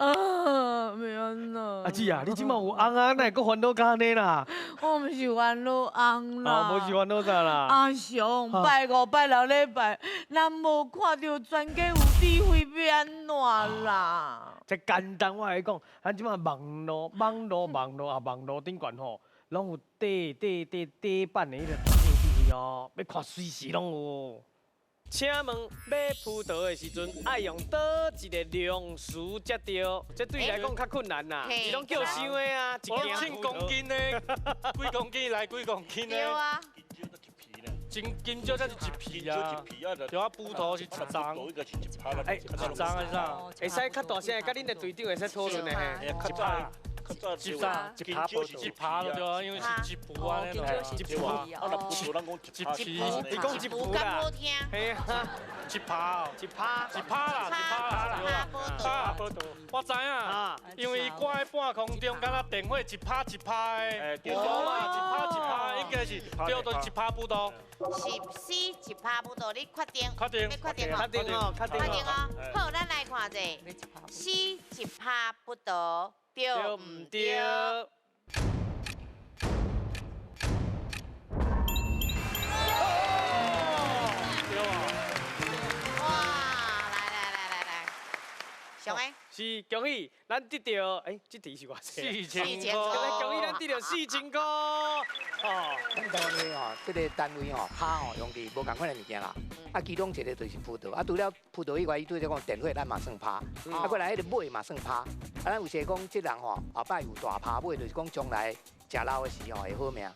啊，欲按怎？阿姊啊，你這馬有翁啊，哪會閣煩惱甲按呢啦？我毋是煩惱翁啦。啊，無是煩惱啥啦？阿雄，拜五拜六禮拜，咱無看著全家有智慧欲按怎啦？這簡單，我共你講，咱這馬網路、網路、網路啊，網路頂懸吼，攏有底底底底版的彼个全家有智慧哦，欲看隨時攏有。請問買葡萄的時陣，愛用佗一个量詞才對？這對伊來講較困難啦，伊攏叫傷的啊，一我件稱公斤的，幾公斤來幾公斤的。對啊。金金蕉才是一皮啊，對啊，葡萄是一張，哎，一張還是啥？會使較大聲，佮恁的隊長會使討論的嘿。一拍，一張，一拍，一拍就對啊，因為是一葡啊，那種一葡啊，一皮，你講一葡啦，嘿啊，一拍，一拍，一拍啦，一拍啦，對啦，啊，我知影，因為伊掛佇半空中，敢若電火一拍一拍的，對嘛，一拍一拍，應該是對，就是一拍葡萄。是死一拍葡萄，你確定？確定，你確定哦？確定哦，確定確定哦。好，咱來看者，死一拍葡萄，對毋對？對啊。哇，來來來來來，上個。是，恭喜咱得著，欸，這題是偌濟？4000塊。恭喜咱得著4000塊。哦，咱台灣的吼，這个單位吼，拍吼用佇無仝款的物件啦。啊，其中一个就是葡萄。啊，除了葡萄以外，伊拄才講電火咱嘛算拍。啊，過來彼个馬嘛算拍。啊，咱有時講這人吼，後擺有大拍馬，就是講將來食老的時候會好命。